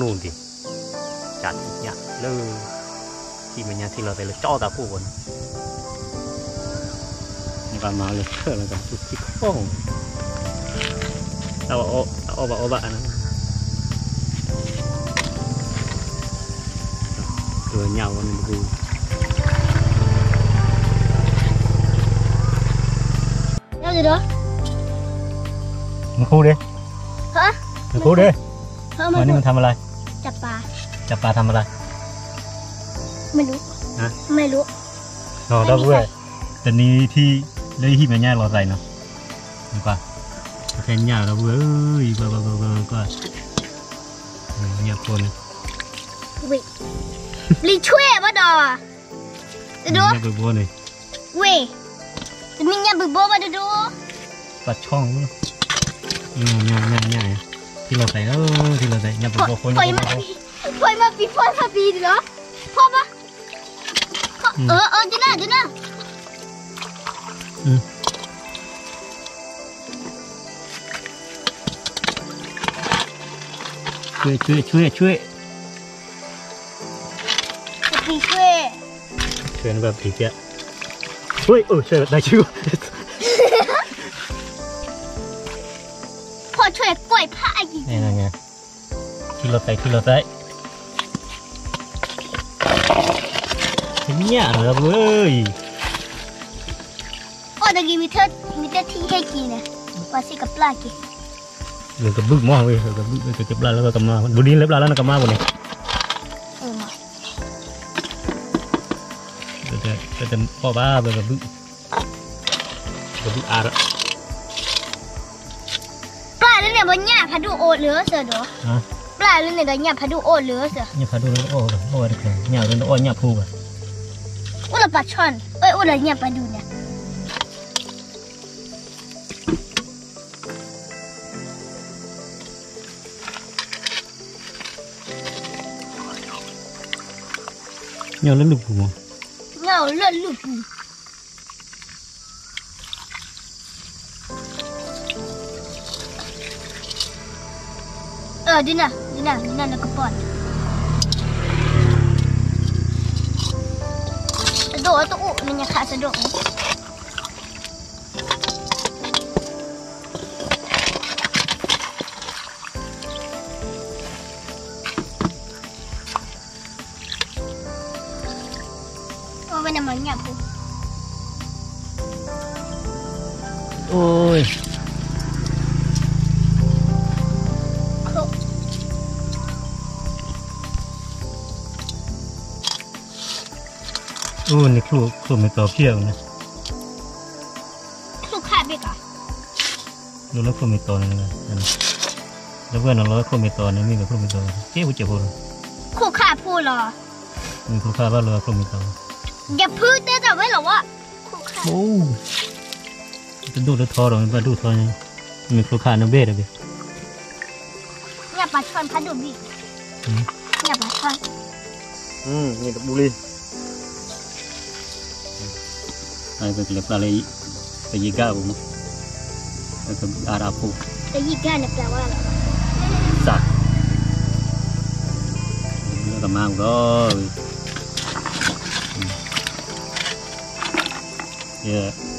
နူၢ်ဒံး, ကးထံၣ်ညၣ်လၢ ထံၣ်မဲာ်ညါထံလီၤသဲးလၢကၠီသးခိၣ်ပူၤန့ၣ်, နကမၤလၢထၢၣ်လၢကၠီထံခိၣ်, တၢ်အီၣ်ဘၣ်အီဘၣ်န့ၣ်, ညၣ်ဝဲန့ၣ်တပူၤ, နဃိဒီး, နဃိဒီး, วันนี้มันทำอะไร จับปลา จับปลาทำอะไร ไม่รู้ ฮะ ไม่รู้ ဒီပုၢ်ဝဲၢ် တနံၤထံၣ်လၢဟံၣ်မဲာ်ညါလီၤသးနီၤ, ကွၢ် ဖဲညၣ်ဒီပုၢ်ဝဲၢ်ဧၢ, ကွၢ် ကွၢ် ကွၢ် ကွၢ် ကွၢ် ညၣ်ဖိန့ၣ်, ဝ့ၢ် လံဆွဲဘၣ်ဒီး တဒိ ညၣ်ပူၤဘိန့ၣ်, ဝ့ၢ် တမ့ၢ်ညၣ်ပူၤဘိဘၣ်တဒိ, ပှၤဆီၣ်, ညၣ် ညၣ် ညၣ် ထံလီၤသးဧၢ, ထံလီၤသး ညၣ်ပူၤဘိဖိ ဖိမၤပံၤ ဖိမၤပံၤဒ်လီၤ, ဖိဘၣ်, အၢ အၢ ဒ်နၤ ဒ်နၤ ဆွဲ ဆွဲ ဆွဲ ဆွဲ ပံၤဆွဲ ဆွဲနဘၣ်ပံၤကဲ, ဆွဲ အိၣ် ဆွဲ တၢ်ဆူ ဖီၣ်ဆွဲကွဲးဖးအံၤ, ထံလီၤသး ထံလီၤသး, ညၣ်လီၤပုၢ်ဧၢ, အီၣ်တဂ့ၤ မ့ၢ်တထံၣ်ဟဲက့ၤန့ၣ် ပှၤစ့ၢ်ကပျၢ်က့ၤ, လၢကဘုၣ်မီၢ်ဝဲ ကဘုၣ်လၢကပျၢ်လၢကမါ ဘူးဒံလၢပျၢ်လၢနကမါပူၤန့ၣ်, ပတအီၣ်ဘၣ် ပကဘုၣ်, ကဘုၣ်အါဒီး ပျၢ်လၢန့ၣ် ပညၣ်ဖးဒိၣ်အိၣ်လၢစၢၤဒီး, ပျၢ်လၢန့ၣ်ဒီးညၣ်ဖးဒိၣ်အိၣ်လၢစၢၤ, ညၣ်ဖးဒိၣ်လၢအီၣ် အီၣ်ဝဲတချုး ညၣ်လၢအီၣ်ညၣ်ဖိဘၣ်, အိၣ်လၢပှၤဆီၣ်န့ၣ် အိၣ်ဒီးညၣ်ပှၤဒူၣ်န့ၣ် ညၣ်လၢလုၢ်ပူၤမး, ညၣ်လၢလုၢ်ပူၤ, ဒ်နၤ ဒ်နၤ ဒ်နၤလၢကပီၢ်န့ၣ်, စဒိၣ်အတအိၣ် နညါခးစဒိၣ် အဝဲန့ၣ်မၤညၣ်ဖိ, အိၣ်, အိၣ်န့ၣ် ချိၣ်မဲာ်တီၤဖျဲၣ်အီၤန့ၣ်, ချိၣ်ခၣ်ဘ့ၣ်ကီး, လီၤလၢချိၣ်မဲာ်တီၤန့ၣ်, လၢပှဲၤနီၤလီၤလၢချိၣ်မဲာ်တီၤန့ၣ် မ့ၢ်ကချိၣ်မဲာ်တီၤ, ကဲဖိကဲဖိလီၤ, ခိၣ်ခၣ်ဖိလီၤ, မ့ၢ်ခိၣ်ခၣ်ဘၣ်လီၤလၢချိၣ်မဲာ်တီၤ, ယဖုတဲတၢ်ဝဲလီၤဝဲ, ခိၣ်ခၣ်, တဒိၣ်လၢထီဒီး မ့ၢ်ဘၣ်ဒိၣ်ထီန့ၣ်, မ့ၢ်ခိၣ်ခၣ်န့ၣ်ဘ့ၣ်တဘ့ၣ်, ညၣ်ပၤဆီၣ်ဖးဒိၣ်ဘ့ၣ်, ညၣ်ပၤဆီၣ်, မ့ၢ်တပူလံ ပကလဲၤပျၢ်လၢ ပယံၤကၣ်ပူၤမး, ပကဘုၣ်အါရၣ်ဖိ, ပယံၤကၣ်န့ၣ်ပျၢ်ဝဲလီၤ, စၢ်, ကမါပူၤလီၤ, ယဲ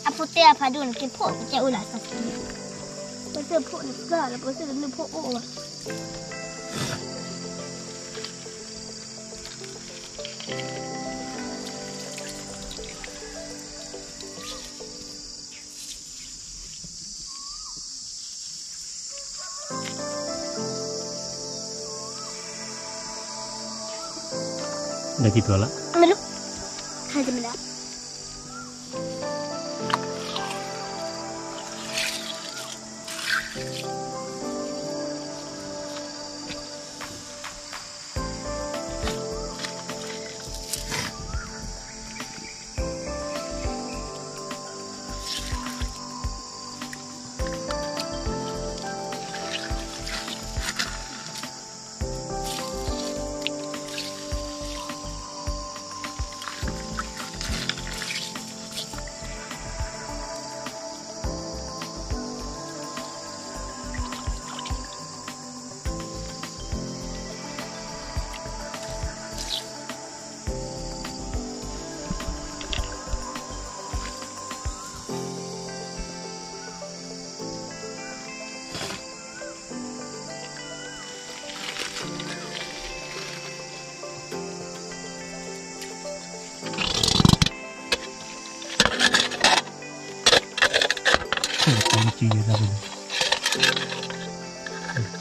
အဖိတဲအဖးဒိၣ်န့ၣ် က့ၤဖှိၣ်ကစၢ်အိၣ်လၢ်, ပစၢၢ်ဖှိၣ်န့ၣ်ကၢ်လီၤ, ပစၢၢ်တနုၢ်ဖှိၣ်အိၣ်ဘၣ်. ဒီးကံၢ်ပျီလီၤ. မ့ၢ်လီၤ. ဟဲတမ့ၢ်လီၤ.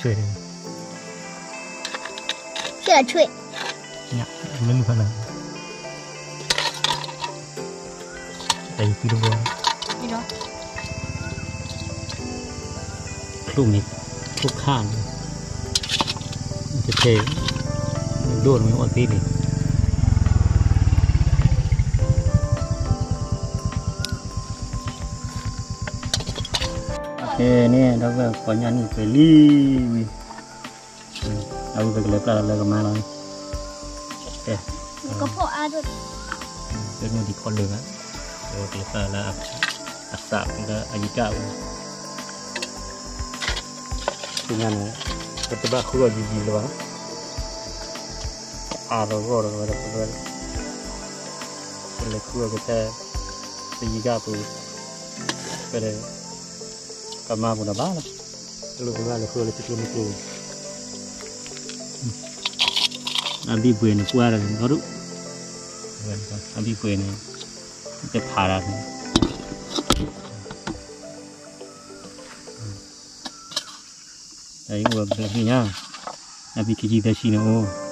ဆွဲတယ် ဆွဲဆွဲ ညမနုၤခါနၤ တၢ်ယံၤသံတဘီ ဒီး ချိၣ်န့ၣ် ချိၣ်ခါန့ၣ် တထဲ ဒိၣ်န့ၣ်အီၣ်သ့န့ၣ် ကဲန့ၣ် ဒီပုၢ်ဝဲၢ်ကိးညါန့ၣ် ပှဲၤလံဝံၤ အဝံၤပကလဲၤပျၢ်လီၤလၢကမါလီၤန့ၣ် ကဲ ကဖီၣ်အါဒိၣ် ပမ့ၢ်ဒံးခီလၢာ်ဘၣ် ပကလဲၤပျၢ်လၢ အသးလၢအယံၤကၣ်အပူၤ သ့ၣ်ညါန့ၣ် ပတဘၣ်ဃုအီၣ်ယံၤယံၤလၢၤဘၣ် အါထီၣ်ဂီၢ်ထီၣ်ဝဲဒၣ် ပလဲၤဃုအီၣ်က့ၤထဲ ပယံၤကၣ်အပူၤ ပဒီး ကမါပူၤဒီးဘၣ်လီၤ တလိၣ်ပဘၣ်လဲၤဃုအီၣ်လၢထံကျိမ့ၢ်ကျိ အဘံၣ်ပှ့ၤန့ၣ် ကွၢ်ဒီးဒီဒူၣ် အဘံၣ်ပှ့ၤန့ၣ် တဖးဒၣ်န့ၣ် တၢ်အံၤအိၣ်ဝဲဘျဲၣ်ညါ အဘံၣ်ခံဆံသၢဆံန့ၣ်အိၣ်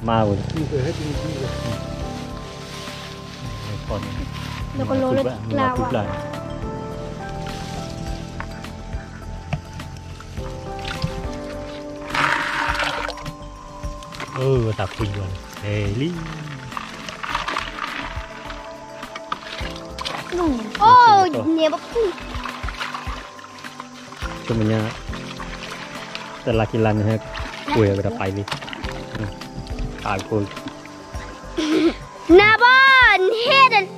မါဝဲ နကလိလၢပျၢ်ဝဲ အၢ တၢ်ဖှံဘၣ်န့ၣ် ဟဲလံ အိၣ် န့ၣ်ပဖု တမညါ တလါခံလါန့ၣ်ဟဲ ကွဲးဝဲဒၣ်ပာ်လံ ပာ်ကိး နဘီ နဟဲဒီး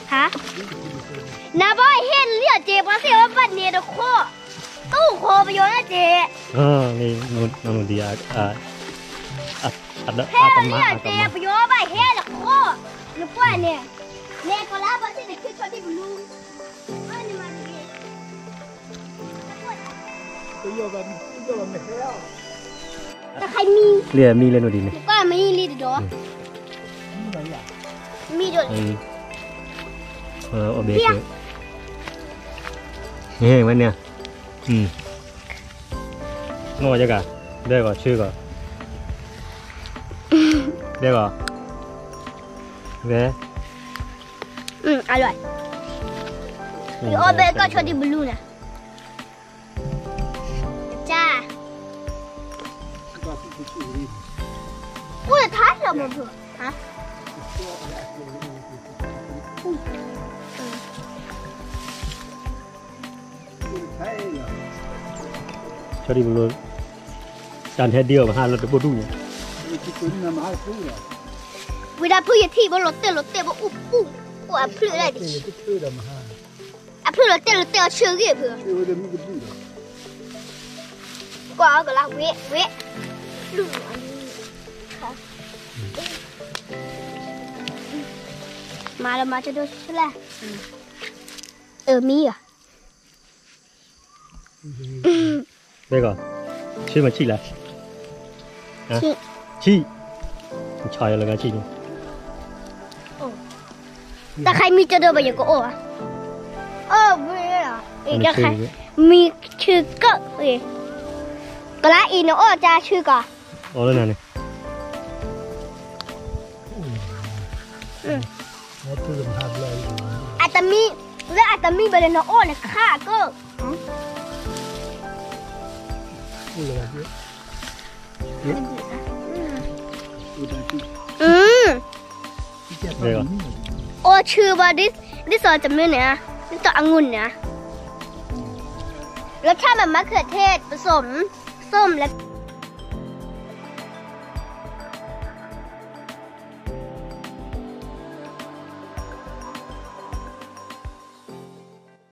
ဟါ နဘီဟဲလံအီၤက့ၤ ပှၤသ့ၣ်ဝဲဘၣ်န့ၣ်တခီ တူၢ်ဃီပယီၤန့ၣ်က့ၤ နဒံး ဟဲလံအီၤက့ၤ ပယီၤဘၣ်ဟဲတခီ နကွၢ်န့ၣ် နဲကီၤလၢဘၣ်သ့ၣ်တခ့ဆီဒံၣ်ဘလူး တၢ်ခါမံ လံမံလၢနဒံးန့ၣ် နကွၢ်မံလံတဒီး မံဒီး အီၣ်ဘဲက့ၤ ဟဲဝဲန့ၣ် မ့ၢ်ဝဲယကၤ ဘဲဂီၤဆၢဂီၤ ဘဲဂီၤ ဝဲ အီၣ်ဘဲကီၢ်ဆီဒံၣ်ဘလူးန့ၣ် ကၢ် အိၣ်လၢထါလီၤမ့ၢ်ဘၣ် ဟါ ဆီဒံၣ်ဘလူး တၢ်ဟဲဒ့အီၤမဟါလၢတဘိၣ်ဒူၣ်န့ၣ် ဝံၤဒၣ်ဖုယထံၣ်ဘၣ်လီၤတဲာ်လီၤတဲာ်ဘၣ်အိၣ်ပူၣ် အိၣ်အဖျၢၣ်ဒၣ်ဒံး အဖျၢၣ်လီၤတဲာ်လီၤတဲာ်အီၤဆၢဂ့ၤဖု ကွၢ်အီၤကလါဝဲ ဝဲ မၤလီၤမၤတဒိဆူၣ်လၢ် အၢ မံယၤ ကီး, ဆ့မဆံၣ်လဲၣ်, ဆံၣ်, ဆံၣ်, ဆါယလကဆံၣ်န့ၣ်, တၢ်ခါမံကၢဒိၣ်ပယကအိၣ်ဘၣ်, အိၣ်ဘၣ်, မံဆ့ကၢၣ်, ကလါအံၤနအိၣ်တၢ်ဆ့ကီး, အိၣ်လၢနၤန့ၣ် အတမံ, လၢအတမံဘၣ်လၢနအိၣ်န့ၣ်ခါကၢၣ်, အိၣ်ဆူဘၣ်, ဒ်သိးတမံန့ၣ်, ဒ်သိးအငူၢ်န့ၣ်, လၢထၢမးမၤခၢၣ်ထဲပစိၢ်, စိၢ်လၢ